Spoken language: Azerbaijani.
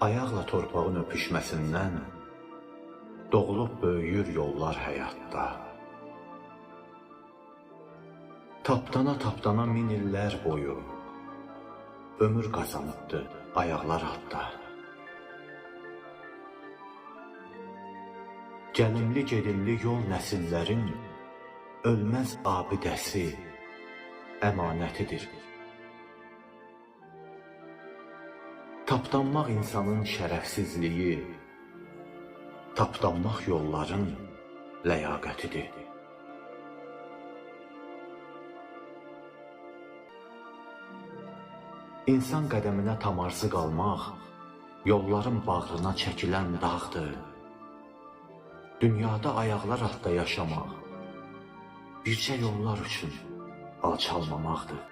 Ayaqla torpağın öpüşməsindən doğulub böyüyür yollar həyatda. Tapdana-tapdana min illər boyu ömür qazanıbdır ayaqlar hatta. Gəlimli gedimli yol nəsillərin ölməz abidəsi, əmanətidir. Tapdanmaq insanın şərəfsizliyi, tapdanmaq yolların ləyaqətidir. İnsan qədəminə tamarzı qalmaq, yolların bağrına çəkilən dağdır. Dünyada ayaqlar altda yaşamaq, bircə yollar üçün alçalmamaqdır.